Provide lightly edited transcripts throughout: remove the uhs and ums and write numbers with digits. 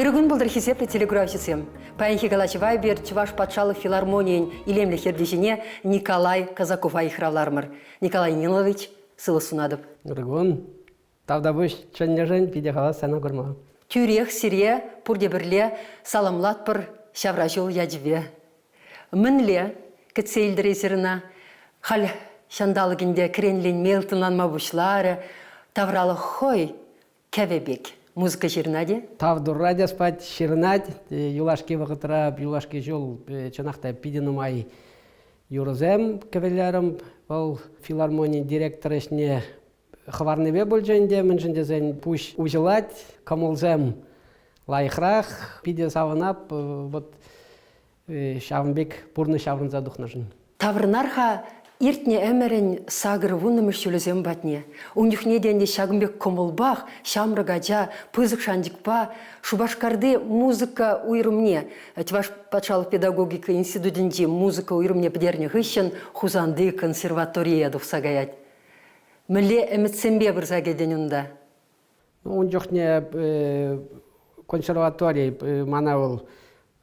Ырӑ кун пултӑр, хисеплӗ телекуравҫӑсем! Паянхи калаҫӑва эпир Чӑваш патшалӑх филармонийӗн илемлӗх ертӳҫине Николай Казакова йыхравларӑмӑр. Николай Нилович, сывлӑх сунатӑп. Ырӑ кун. Тавтапуҫ чӗннӗшӗн питӗ хавас сана курма. Тӳрех сире пурте пӗрле саламлатпӑр ҫавра ҫул ячӗпе. Мӗнле кӗтсе илтӗр эсир ӑна? Халь ҫанталӑк ӗнтӗ кӗренленме, ылтӑнланма пуҫларӗ. Тавралӑх хӑй кӗвӗ пек музыка ҫырӑнать-и? Тав Турра те спать ҫырӑнать. Юлашки вӑхӑтра, юлашки ҫул чӑнах та питӗ нумай юрӑсем кӗвӗлерӗм. Вӑл филармони директор ӗҫне хӑварнипе пулчӗ ӗнтӗ, мӗншӗн тесен пуҫ уҫӑлать, кӑмӑлсем лайӑхрах, питӗ савӑнап. Вот ҫавӑн пек пурнӑҫ ҫаврӑнса тухнӑшӑн. Таврӑнар-ха иртнӗ ӗмӗрӗн 80-мӗш ҫулӗсем патне. Ун чухне те ӗнтӗ ҫакӑн пек кӑмӑлпах ҫамрӑк ача пысӑк шанчӑкпа Шупашкарти музыка уйрӑмне, Чӑваш патшалӑх педагогика институтӗнчи музыка уйрӑмне пӗтернӗ хыҫҫӑн Хусанти консерваторие тухса каять. Мӗнле ӗмӗтсемпе пырса кӗтӗн унта? Ун чухне консерватори мана вӑл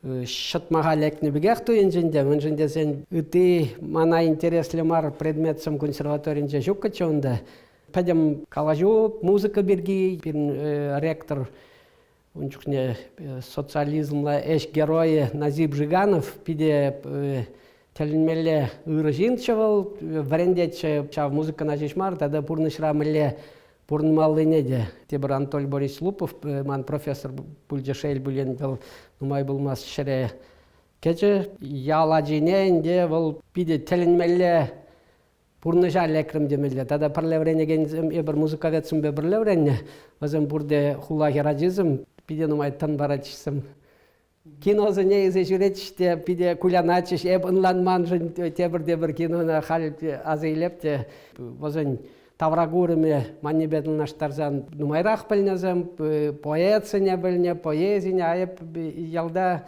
ҫӑтмаха лекнӗ пекех туйӑнчӗ ӗнтӗ, мӗншӗн тесен ытти мана интереслӗ мар предметсем консерваторинче ҫуккӑччӗ унта. Пӗтӗм калаҫу музыка пирки пирӗн ректор ун чухне социализмла ӗҫ геройӗ Назиб Жиганов питӗ тӗлӗнмелле ырӑ ҫынччӗ вӑл, вӗрентетчӗ ҫав музыкӑна ҫеҫ мар, тата пурнӑҫра мӗнле пурӑнмаллине те. Тепӗр Анатолий Борисович Лупов ман профессор пулчӗ, шел пулин, вӑл нумай пулмасть ҫӗре кӗчӗ. Ял ачине ӗнтӗ вӑл питӗ тӗлӗнмелле пурнӑҫа лекрӗм темелле. Тата пӗрле вӗренекенсем, эпир музыковедсемпе пӗрле вӗреннӗ, вӗсем пурте хула хӗрачисем, питӗ нумай тӑн паратчӗҫсем. Киносене илсе ҫӳретчӗҫ те питӗ кулянатчӗҫ. Эп ӑнланманшӑн тепӗр-тепӗр кинона халь аса илеп те вӗсен тавракурӑмӗ маннипе танлаштарсан нумайрах пӗлнӗсем, поэтсене пӗлнӗ, поэзине, а эп ялта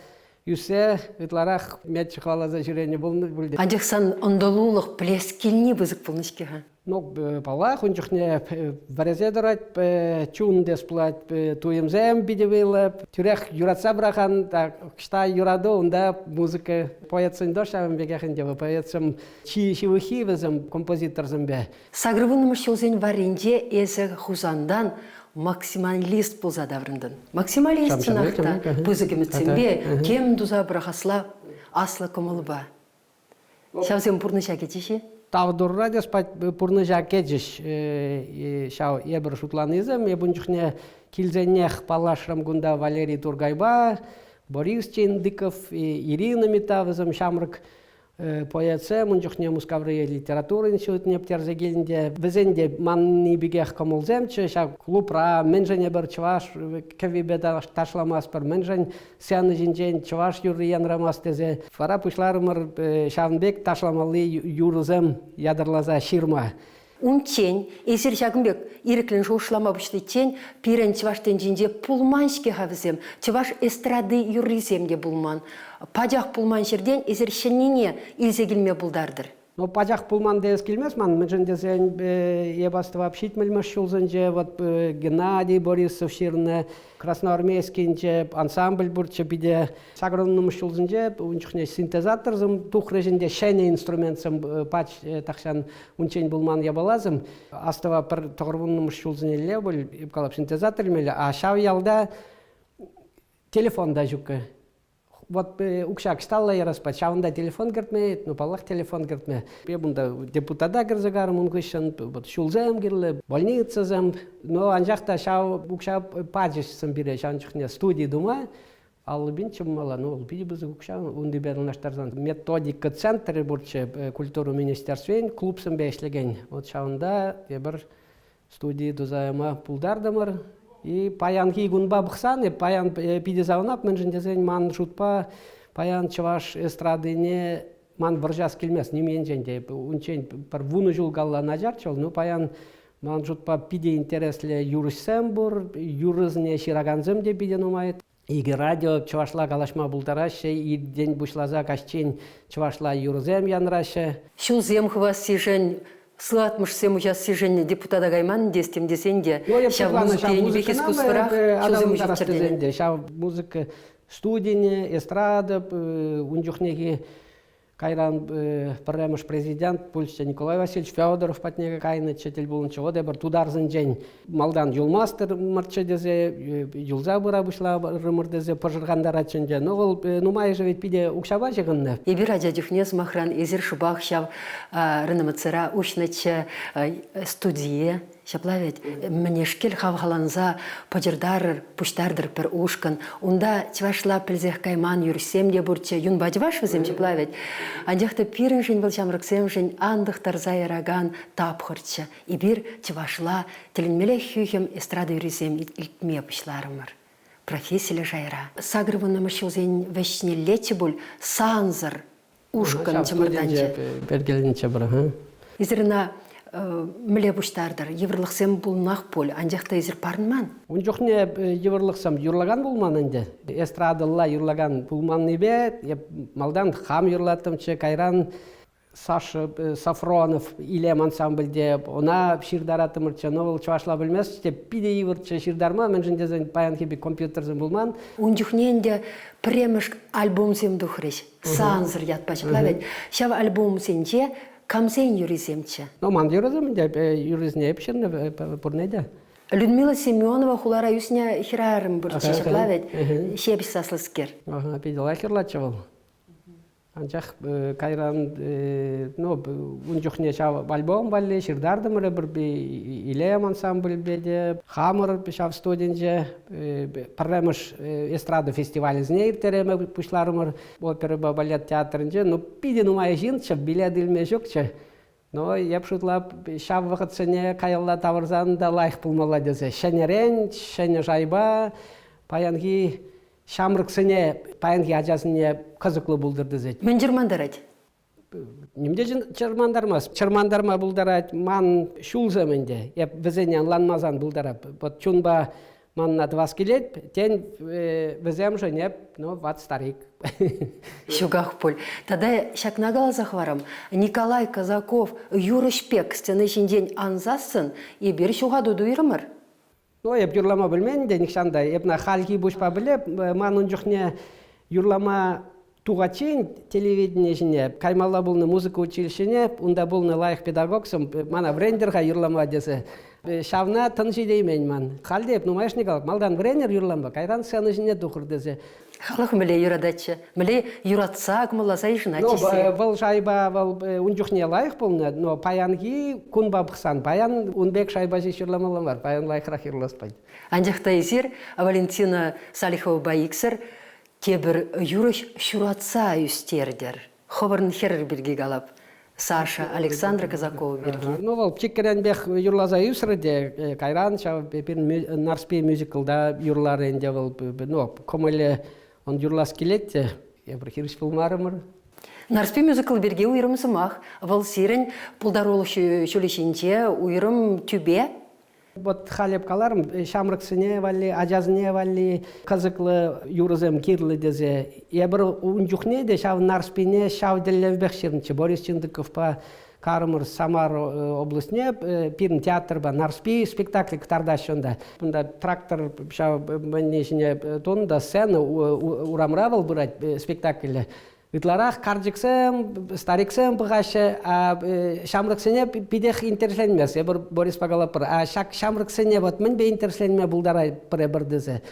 ӳссе ытларах меч хӑваласа ҫӳренӗ пулнӑ пуль. Анчах сан ӑнтӑлулӑх пӗлес килни пысӑк пулнӑ-ҫке-ха. Ну, паллах, ун чухне вӗресе тӑрать, чун тес пулать, туйӑмсем питӗ вӑйлӑ. Тӳрех юратса пӑрахан, ӑҫта юрату, унта музыка. Поэтсен то ҫавӑн пекех ӗнтӗ. Поэтсем чи ҫывӑххи вӗсем композиторсемпе. 80-мӗш ҫулсен варринче эсӗ Хусантан максималист пулса таврӑнтӑн. Максималист чӑнах та пысӑк ӗмӗтсемпе, тем туса пӑрахасла аслӑ кӑмӑлпа. Ҫавсем пурнӑҫа кӗчӗҫ-и? Тав Турра те пурнӑҫа кӗчӗҫ ҫав эпир шутланисем. Эп ун чухне килсенех паллашрӑм кунта Валерий Тургайпа, Борис Чиндыков, Ирина Митта вӗсем ҫамрӑк поэтсем ун чухне Мускаври литература институтне пӗтерсе килнӗ те вӗсен те манни пекех кӑмӑлсемччӗ ҫав клубра мӗншӗн эпир чӑваш кӗввипе ташламастпӑр, мӗншӗн сцена ҫинчен чӑваш юрри янрамасть тесе вара пуҫларӑмӑр ҫавӑн пек ташламалли юрӑсем ятарласа ҫырма. Унччен эсир ҫакӑн пек ирӗклӗн шухӑшлама пуҫличчен пирӗн чӑваш тӗнчинче пулман-ҫке-ха вӗсем. Чӑваш эстради юррисем те пулман. Пачах пулман ҫӗртен эсир ҫӗннине илсе килме пултартӑр. Ну, пачах пулман теес килмест ман, мӗншӗн тесен эп астӑвап 70-мӗш ҫулсенче вот Геннадий Борисов ҫырнӑ Красноармейскинче ансамбль пурччӗ питӗ. 80-мӗш ҫулсенче ун чухне синтезаторсем тухрӗҫ ӗнтӗ, ҫӗнӗ инструментсем пач тахҫан унччен пулман япаласем. Астӑва пӗр 90-мӗш ҫулсенелле пуль, эп калап, синтезатор илмелле, а ҫав ялта телефон та ҫуккӑ. Вот укҫа кӑшталла яраспа, ҫавӑнта телефон кӗртме, ну, паллах, телефон кӗртме. Эп унта депутата кӗрсе карӑм ун хыҫҫӑн, вот ҫулсем кирлӗ, больницӑсем. Но анчах та ҫав укҫа пачӗҫ пире ҫавӑн чухне студи тума. 50 пин чӑммалла, ну, вӑл питӗ пысӑк укҫа, унтипе танлаштарсан. Методика центрӗ пурччӗ культура министерствин, клубсемпе ӗҫлекен. Вот ҫавӑнта эпир студии туса яма пултартӑмӑр. И паянхи кунпа пӑхсан, паян питӗ савӑнап, мӗншӗн тесен ман шутпа паян чӑваш эстрадине ман вӑрҫас килмест ним енчен те. Унччен пӗр 10 ҫул калла начарччӗ вӑл, но паян ман шутпа питӗ интереслӗ юрӑҫсем пур, юрӑсене ҫыракансем те питӗ нумай. Икӗ радио чӑвашла калаҫма пултараҫҫӗ, иртен пуҫласа каҫчен чӑвашла юрӑсем янраҫҫӗ. Ҫулсем хывассишӗн. Сыватмӑшсем уҫассишӗн депутата кайман тес тем тесен те ҫав музыка енӗпех искусствӑрах ҫулсем уҫӑлччӑр тенӗ. Ҫав музыка студине, эстрада, ун чухнехи кайран пӗрремӗш президент пулчӗ Николай Васильевич Федоров патне кайнӑччӗ, тӗл пулнӑччӗ. Вот эпир тутарсенчен малтан юлмастӑмӑрччӗ тесе, юлса пыра пуҫларӑмӑр тесе пӑшӑрхантаратчӗ ӗнтӗ. Но вӑл нумайӑшӗ ведь питӗ укҫапа ҫыхӑннӑ. Эпир ача чухне, сӑмахран, эсир шӑпах ҫав РНМЦра уҫнӑччӗ студие. Ҫапла вӗт, мӗнешкел хавхаланса пӑчӑртарӑр, пуҫтартӑр пӗр ушкӑн. Унта чӑвашла пӗлсех кайман юрӑҫсем те пурччӗ. Юнпа чӑваш вӗсем ҫапла вӗт. Анчах та пирӗншӗн вӑл ҫамрӑксемшӗн антӑхтарса яракан тапхӑрччӗ. Эпир чӑвашла тӗлӗнмелле хӳхӗм эстрада юррисем илтме пуҫларӑмӑр. Профессиллӗ шайра. 80-мӗш ҫулсен вӗҫнеллеччӗ пуль сансӑр ушкӑн чӑмӑртанчӗ. Пӗркеленчӗ пӗр. Эсир ӑна мӗнле пуҫтартӑр? Йывӑрлӑхсем пулнах пуль, анчах та эсир парӑнман. Ун чухне йывӑрлӑхсем юрлакан пулман ӗнтӗ. Эстрадӑлла юрлакан пулманнипе эп малтан хам юрлаттӑмччӗ, кайран Саша Сафронов Илем ансамбльте ӑна ҫыртараттӑмӑрччӗ, но вӑл чӑвашла пӗлместчӗ те питӗ йывӑрччӗ ҫыртарма, мӗншӗн тесен паянхи пек компьютерсем пулман. Ун чухне ӗнтӗ пӗрремӗш альбомсем тухрӗҫ. Сансӑр ятпа ҫапла вӗт. Ҫав альбомсенче камсен юррисемччӗ? Ну, ман юрӑсем ӗнтӗ, юррисене эп ҫырнӑ пурне те. Людмила Семенова хулара ӳснӗ хӗрарӑм пурччӗ, ҫапла вӗт? Ҫепӗҫ саслӑскер. Ага, питӗ лайӑх юрлатчӗ вӑл. Анчах кайран, ну, ун чухне ҫав альбом валли ҫыртартӑмӑр эпир Илем ансамбльпе те, хамӑр ҫав студинче пӗрремӗш эстрада фестивалӗсене ирттерме пуҫларӑмӑр оперӑпа балет театрӗнче. Ну, питӗ нумай ҫынччӗ, билет илме ҫукчӗ. Но эп шутлап, ҫав вӑхӑтсене каялла тавӑрсан та лайӑх пулмалла тесе. Ҫӗнӗрен, ҫӗнӗ шайпа паянхи ҫамрӑксене, паянхи ачасене кӑсӑклӑ пултӑр тесе. Мӗн чӑрмантарать? Ним те чӑрмантармасть. Чӑрмантарма пултарать ман ҫулсем ӗнтӗ. Эп вӗсене ӑнланмасан пултарап. Вот чунпа манна тӑвас килет, тен, вӗсемшӗн эп, ну, ват старик. Ҫуках пуль. Тата ҫакна каласа хӑварам. Николай Казаков юрӑҫ пек сцена ҫинчен ансассӑн эпир ҫухату туйрӑмӑр. Ну, эп юрлама пӗлмен те нихҫан та. Эп на хальхи пуҫпа пӗлеп. Ман ун чухне юрлама тухатчен телевидени ҫине каймалла пулнӑ музыка училищине, унта пулнӑ лайӑх педагогсем мана вӗрентӗр-ха юрлама тесе. Ҫавна тӑн ҫитеймен ман. Халь те эп нумайӑшне калап, малтан вӗренӗр юрлама, кайран сцена ҫине тухӑр тесе. Халӑх мӗнле юрататчӗ? Мӗнле юратса, кӑмӑлласа йышӑнатчӗ Ну, вӑл шайба вӑл ун чухне лайӑх пулнӑ, но паянхи кунпа пӑхсан, паян ун пек шайба ҫеҫ юрламалла мар, паян лайӑхрах юрлас пулать. Анчах та эсир Валентина Салиховӑпа иксӗр тепӗр юрӑҫ ҫуратса ӳстертӗр. Хӑвӑрӑн хӗрӗр пирки калап. Саша Александра Казакова пирки. Ну, вӑл чиккӗренпех юрласа ӳсрӗ те, кайран ҫав пирӗн Нарспи мюзиклта юрларӗ ӗнтӗ вӑл. Ну, кӑмӑлӗ он юрлас килет те, эпир хирӗҫ пулмарӑмӑр. Нарспи мюзикл пирки уйрӑм сӑмах. Вӑл сирӗн пултарулӑх ҫулӗ ҫинче уйрӑм тӳпе. Вот халь эп каларӑм, ҫамрӑксене валли, ачасене валли кӑсӑклӑ юрӑсем кирлӗ тесе. Эпир ун чухне те ҫав Нарспине ҫав тӗллевпех ҫырнӑччӗ. Борис Чиндыковпа карӑмӑр Самар облаҫне пирӗн театрпа Нарспи спектакль кӑтартаҫҫӗ унта. Унта трактор ҫав мӗнне ҫине тунӑ та сцена урамра вӑл пырать спектакле. Ытларах карчӑксем, стариксем пӑхаҫҫӗ, а ҫамрӑксене питех интересленмест. Эпир Бориспа калатпӑр, а ҫак ҫамрӑксене вот мӗнпе интересленме пултаратпӑр эпир тесе.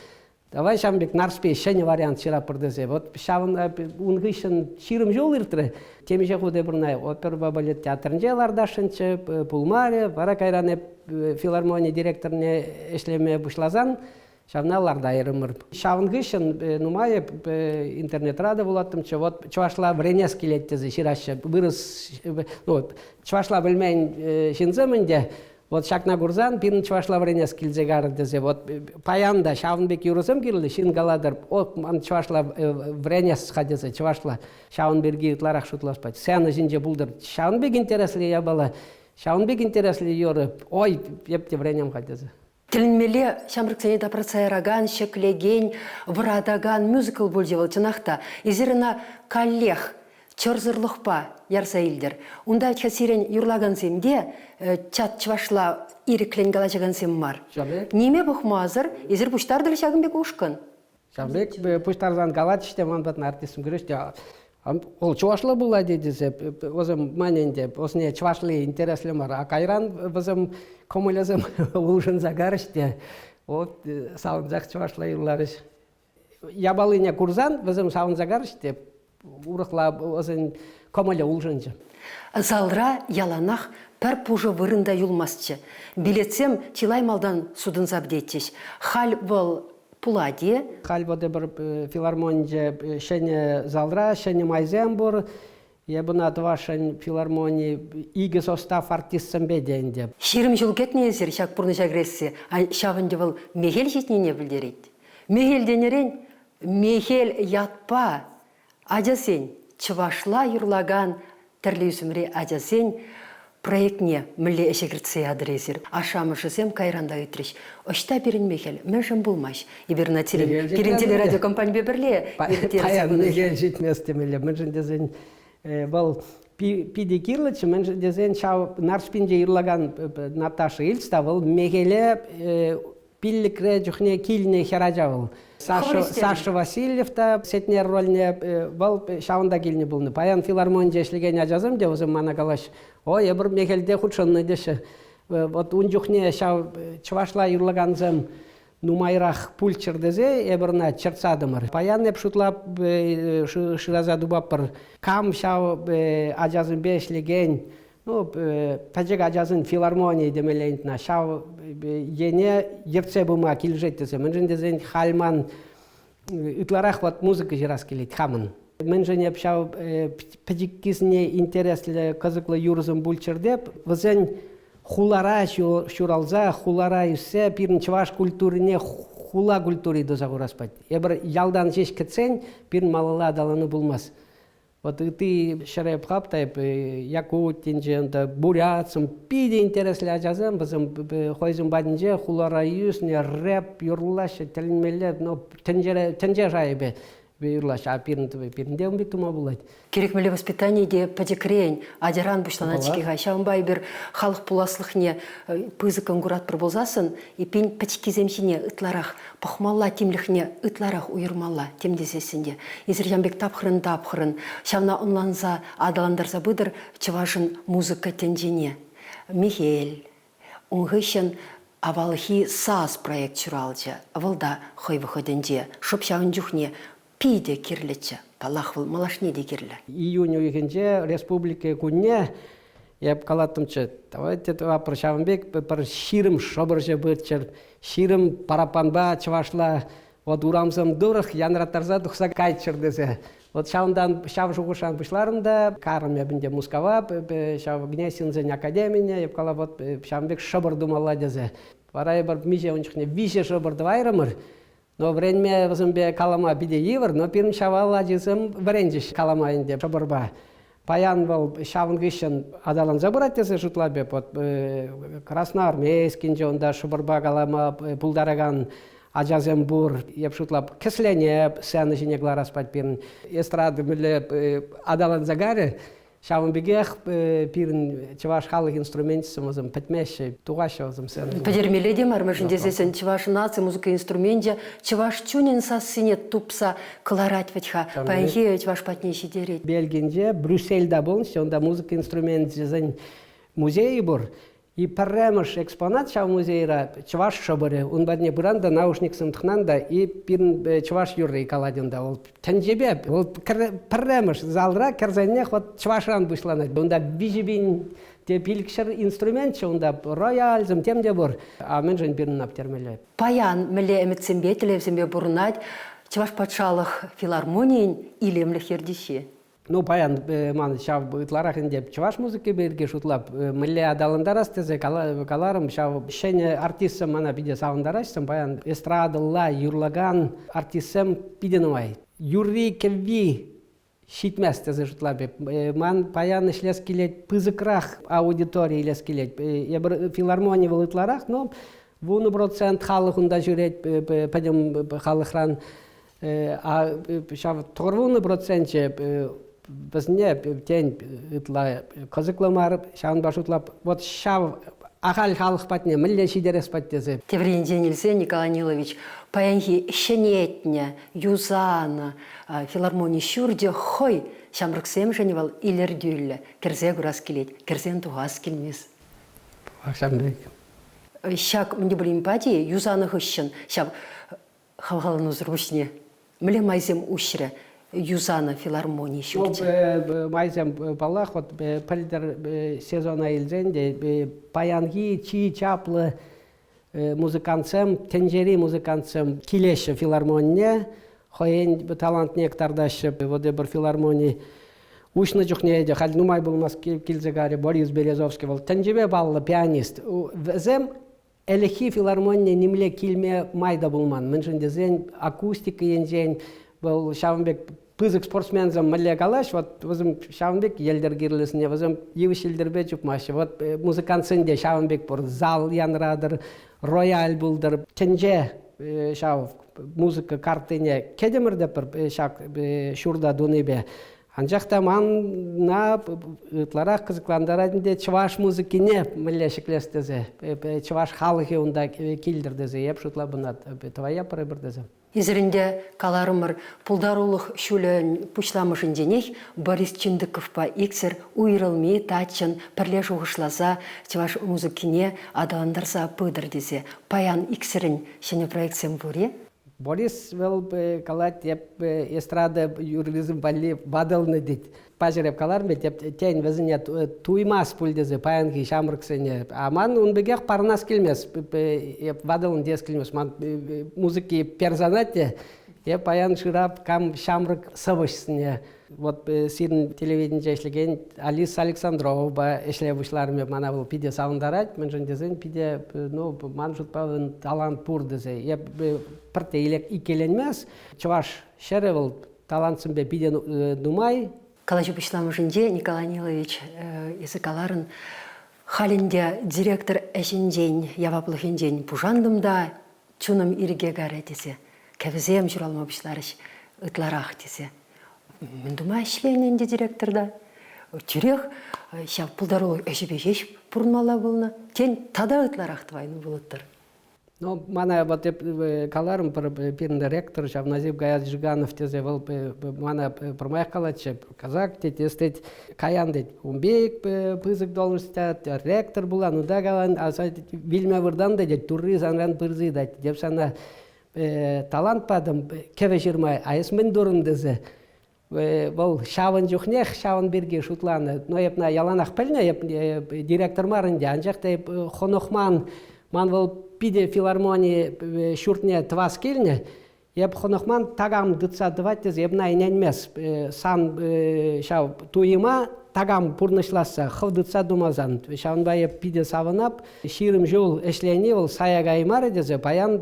Давай ҫавӑн пек Нарспи ҫӗнӗ вариант ҫыратпӑр тесе. Вот ҫавӑн ун хыҫҫӑн 20 ҫул иртрӗ. Темиҫе хут эпир оперӑпа балет театрӗнче лартасшӑнччӗ, пулмарӗ. Вара кайран эп филармони директорне ӗҫлеме пуҫласан Ҫавна лартайрӑмӑр. Ҫавӑн хыҫҫӑн нумай интернетра та вулаттӑмччӗ. Вот чӑвашла вӗренес килет тесе ҫыраҫҫӗ. Вырӑс, ну, чӑвашла пӗлмен ҫынсем ӗнтӗ. Вот ҫакна курсан пирӗн чӑвашла вӗренес килсе карӗ тесе. Вот паян та ҫавӑн пек юрӑсем кирлӗ. Ҫын калатӑр, о, ман чӑвашла вӗренес-ха тесе чӑвашла. Ҫавӑн пирки ытларах шутлас пать. Сцена ҫинче пултӑр. Ҫавӑн пек интереслӗ япала, ҫавӑн пек интереслӗ юрӑ. Ой, эп те вӗренем-ха тесе. Тӗлӗнмелле ҫамрӑксене тапратса яракан, ҫӗклекен, вӑратакан мюзикл пулчӗ вӑл чӑнах та. Эсир ӑна каллех чӑрсӑрлӑхпа ярса илтӗр. Унта вӗт-ха сирӗн юрлакансем те чат чӑвашла ирӗклӗн калаҫакансем мар. Ниме пӑхмасӑр эсир пуҫтартӑр ҫакӑн пек ушкӑн. Ҫавӑн пек пуҫтарсан калатчӗҫ те ман патна артистсем кӗрӗҫ те вӑл чӑвашла пулать тесе вӗсем ман ӗнтӗ вӗсене чӑвашли интереслӗ мар. А кайран вӗсем кӑмӑлӗсем улшӑнса карӗҫ те вот савӑнсах чӑвашла юрларӗҫ. Япалине курсан вӗсем савӑнса карӗҫ те урӑхла вӗсен кӑмӑлӗ улшӑнчӗ. Залра яланах пӗр пушӑ вырӑн та юлмастчӗ. Билетсем чылай малтан сутӑнса пӗтетчӗҫ. Халь вӑл пулать-и? Халь вот эпир филармонинче ҫӗнӗ залра ҫӗнӗ майсем пур. Эп ӑна тӑвасшӑн филармони икӗ состав артистсемпе те ӗнтӗ. 20 ҫул кӗтнӗ эсир ҫак пурнӑҫа кӗрессе. Ҫав ӗнтӗ вӑл мехел ҫитнине пӗлтерет. Мехел тенӗрен мехел ятпа ачасен чӑвашла юрлакан тӗрлӗ ӳсӗмри ачасен проектне мӗнле ӗҫе кӗртсе ятӑр эсир? Ашшӗ-амӑшӗсем кайран та ыйтрӗҫ. Ӑҫта пирӗн мехел? Мӗншӗн пулмасть? Эпир ӑна пирӗн телерадиокомпанипе пӗрле ирттерсе Паян мехел ҫитмест темелле. Мӗншӗн тесен вӑл питӗ кирлӗччӗ, мӗншӗн тесен ҫав Нарспинче юрлакан Наташа Ильц та вӑл мехеле пиллӗкре чухне килнӗ хӗрача вӑл. Саша, Саша Васильев та Сетнер рольне вӑл ҫавӑнта килнӗ пулнӑ. Паян филармонинче ӗҫлекен ачасем те вӗсем мана калаҫ, ой, эпир мехелте хутшӑннӑ теҫҫӗ. Вот ун чухне ҫав чӑвашла юрлакансем нумайрах пулччӑр тесе эпир ӑна чӗртсатӑмӑр. Паян эп шутлап шыраса тупатпӑр, кам ҫав ачасемпе ӗҫлекен ну, пӗчӗк ачасен филармонийӗ темелле ӗнтӗ ҫав ене ертсе пыма килӗшет тесе. Мӗншӗн тесен халь ман ытларах вот музыка ҫырас килет хамӑн. Мӗншӗн эп ҫав пӗчӗккисене интереслӗ, кӑсӑклӑ юрӑсем пулччӑр теп, вӗсен хулара ҫуралса, хулара ӳссе пирӗн чӑваш культурине хула культури туса хурас пать. Эпир ялтан ҫеҫ кӗтсен пирӗн малалла аталану пулмасть. Вот ытти ҫӗре пӑхап та эп Якутинче, унта бурятсем, питӗ интереслӗ ачасем, вӗсем хӑйсем патӗнче хулара ӳснӗ, рэп юрлаҫҫӗ, тӗлӗнмелле, но тӗнчере, тӗнче шайӗпе юрлаҫҫӗ, а пирӗн пирӗнте ун пек тума пулать. Кирек мӗнле воспитани те пӗчӗкрен, ачаран пуҫланать-ҫке-ха. Ҫавӑнпа эпир халӑх пуласлӑхне пысӑккӑн куратпӑр пулсассӑн, эппин пӗчӗккисем ҫине ытларах пӑхмалла, тимлӗхне ытларах уйӑрмалла тем тесессӗн те. Эсир ҫавӑн пек тапхӑрӑн-тапхӑрӑн ҫавна ӑнланса аталантарса пытӑр чӑвашӑн музыка тӗнчине. Михел, ун хыҫҫӑн авалхи сас проект ҫуралчӗ. Вӑл та хӑй вӑхӑтӗнче шӑп ҫавӑн чухне питӗ кирлӗччӗ. Паллах, вӑл малашне те кирлӗ. Июнь уйӑхӗнче Республика кунне эп калаттӑмччӗ, давайте тӑватпӑр ҫавӑн пек пӗр 20 шӑпӑрҫӑ пырччӑр, 20 параппанпа чӑвашла вот урамсем тӑрӑх янраттарса тухса кайччӑр тесе. Вот ҫавӑнтан ҫав шухӑшран пуҫларӑм та карӑм эп ӗнтӗ Мускава, ҫав Гнесинсен академине, эп калап, вот ҫавӑн пек шӑпӑр тумалла тесе. Вара эпир миҫе ун чухне виҫӗ шӑпӑр тӑвайрӑмӑр. Но вӗренме вӗсемпе калама питӗ йывӑр, но пирӗн Ҫавал ачисем вӗренчӗҫ калама ӗнтӗ шӑпӑрпа. Паян вӑл ҫавӑн хыҫҫӑн аталанса пырать тесе шутлап эп. Вот Красноармейскинче унта шӑпӑрпа калама пултаракан ачасем пур. Эп шутлап, кӗслене сцена ҫине кӑларас пать пирӗн. Эстрада мӗнле аталанса карӗ, Ҫавӑн пекех пирӗн чӑваш халӑх инструменчӗсем вӗсем пӗтмеҫҫӗ, тухаҫҫӗ вӗсем сцена ҫине. Пӗтермелле те мар, мӗншӗн тесессӗн чӑваш наци музыка инструменчӗ чӑваш чунӗн сассине тупса кӑларать вӗт-ха, паянхи чӑваш патне ҫитерет. Бельгинче, Брюссельта пулнӑччӗ, унта музыка инструменчӗсен музейӗ пур. И пӗрремӗш экспонат ҫав музейра чӑваш шӑпӑрӗ. Ун патне пыран та наушниксем тӑхнан та и пирӗн чӑваш юрри калать унта. Вӑл тӗнчепе вӑл пӗрремӗш залра кӗрсенех вот чӑвашран пуҫланать. Унта 3000 те 500 инструментчӗ унта, рояльсем тем те пур. А мӗншӗн пирӗн аптермелле? Паян мӗнле ӗмӗтсемпе, тӗллевсемпе пурӑнать Чӑваш патшалӑх филармонийӗн илемлӗх ертӳҫи? Ну, паян ман ҫав ытларах ӗнтӗ чӑваш музыки пирки шутлап, мӗнле аталантарас тесе каларӑм. Ҫав ҫӗнӗ артистсем мана питӗ савӑнтараҫҫӗ. Паян эстрадӑлла юрлакан артистсем питӗ нумай. Юрри-кӗвви ҫитмест тесе шутлап эп. Ман паян ӗҫлес килет, пысӑкрах аудитори илес килет. Эпир филармони вӑл ытларах, но 10% халӑх унта ҫӳрет пӗтӗм халӑхран. Ҫав 90 проценчӗ. Вӗсене, тен, ытла кӑсӑклӑ мар, ҫавӑнпа шутлап, вот ҫав ахаль халӑх патне мӗнле ҫитерес пать тесе. Тепӗр енчен илсен, Николай Нилович, паянхи ҫӗнетнӗ, юсанӑ филармони ҫурчӗ хӑй ҫамрӑксемшӗн вӑл илӗртӳллӗ, кӗрсе курас килет, кӗрсен тухас килмест. Ҫавӑн пек. Ҫак мӗн те пулин пачӗ юсанӑ хыҫҫӑн ҫав хавхаланусӑр пуҫне мӗнле майсем уҫрӗ юсанӑ филармони ҫурчӗ? Майсем, паллах, вот пӗлтӗр сезона илсен те паянхи чи чаплӑ музыкантсем, тӗнчери музыкантсем килеҫҫӗ филармонине, хӑйӗн талантне кӑтартаҫҫӗ. Вот эпир филармони уҫнӑ чухне те халь нумай пулмасть килсе карӗ Борис Березовский, вӑл тӗнчипе паллӑ пианист. Вӗсем ӗлӗкхи филармонине нимле килме май та пулман. Мӗншӗн тесен акустика енчен вӑл ҫавӑн пек пысӑк спортсменсем мӗнле калаҫ, вот вӗсем ҫавӑн пек йӗлтӗр кирлисене, вӗсем йывӑҫ йӗлтӗрпе чупмаҫҫӗ. Вот музыкантсен те ҫавӑн пек пур. Зал янратӑр, рояль пултӑр. Тӗнче ҫав музыка карттине кӗтӗмӗр те пӗр ҫак ҫурта тунипе. Анчах та мана ытларах кӑсӑклантарать ӗнтӗ чӑваш музыкине мӗнле ҫӗклес тесе, чӑваш халӑхӗ унта килтӗр тесе эп шутлап ӑна тӑваятпӑр эпир тесе. Эсир ӗнтӗ каларӑмӑр, пултарулӑх ҫулӗн пуҫламӑшӗнченех Борис Чиндыковпа иксӗр уйрӑлми таччӑн пӗрле шухӑшласа чӑваш музыкине аталантарса пытӑр тесе. Паян иксӗрӗн ҫӗнӗ проектсем пур-и? Борис вӑл калать, эп эстрада юррисем валли ватӑлнӑ тет. Паҫӑр эп каларӑм вӗт, эп тен вӗсене туймас пуль тесе паянхи ҫамрӑксене. А ман ун пекех парӑнас килмест. Эп ватӑлнӑ теес килмест. Ман музыки персонать те. Эп паян шырап кам ҫамрӑк сӑвӑҫсене. Вот сирӗн телевиденинче ӗҫлекен Алиса Александровӑпа ӗҫле пуҫларӑм эп. Мана вӑл питӗ савӑнтарать, мӗншӗн тесен питӗ, ну, ман шутпа талант пур тесе. Эп пӗртте иккӗленмес. Чӑваш ҫӗрӗ вӑл талантсемпе питӗ нумай. Калаҫу пуҫламӑшӗнче, Николай Нилович, эсӗ каларӑн, халь ӗнтӗ директор ӗҫӗнчен, яваплӑхӗнчен пушантӑм та чунӑм ирӗке карӗ тесе, кӗвӗсем ҫуралма пуҫларӗҫ ытларах тесе. Мӗн тума ӗҫленӗ ӗнтӗ директорта? Тӳрех ҫав пултарулӑх ӗҫӗпе ҫеҫ пурӑнмалла пулнӑ. Тен, тата ытларах тӑвайнӑ пулӑттӑр. Ну, мана вот эп каларӑм пӗр пирӗн ректор ҫав Назиб Гаязжиганов тесе вӑл мана пӗрмаях калатчӗ. Казак тет, эс тет, каян тет. Ун пек пысӑк должность ректор пулан, унта калан, аса вилме выртан та тет, турри санран пырса ыйтать. Эп сана талант патӑм кӗвӗ ҫырма, а эс мӗн турӑн тесе. Вӑл ҫавӑн чухнех ҫавӑн пирки шутланӑ. Но эп яланах пӗлнӗ, эп директор мар ӗнтӗ, анчах та эп хӑнӑхман. Ман вӑл питӗ филармони ҫуртне тӑвас килнӗ. Эп хӑнӑхман, такам тытса тӑвать тесе эп ӑна ӗненмес. Сан ҫав туйӑма такам пурнӑҫласса, хӑв тытса тумасан. Ҫавӑнпа эп питӗ савӑнап. 20 ҫул ӗҫлени вӑл сая каймарӗ тесе паян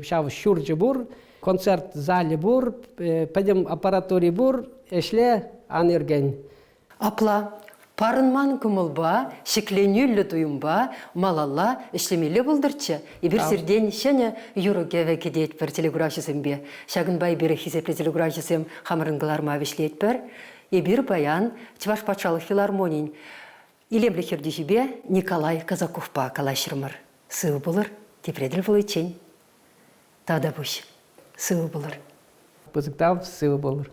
ҫав ҫурчӗ пур. Концерт залӗ пур, пӗтӗм аппаратури пур, ӗҫле, ан ӳркен. Апла парӑнман кӑмӑлпа, ҫӗкленӳллӗ туйӑмпа малалла ӗҫлемелле пултӑрччӗ. Эпир сиртен ҫӗнӗ юрӑ-кӗвӗ кӗтетпӗр телекуравҫӑсемпе. Ҫакӑнпа эпир хисеплӗ телекуравҫӑсем хамӑрӑн кӑларма вӗҫлетпӗр. Эпир паян Чӑваш патшалӑх филармонин илемлӗх ертӳҫипе Николай Казаковпа калаҫрӑмӑр. Сывӑ пулӑр, тепре тӗл пуличчен. Тавтапуҫ. Сывӑ пулӑр. Пысӑк тав, сывӑ пулӑр.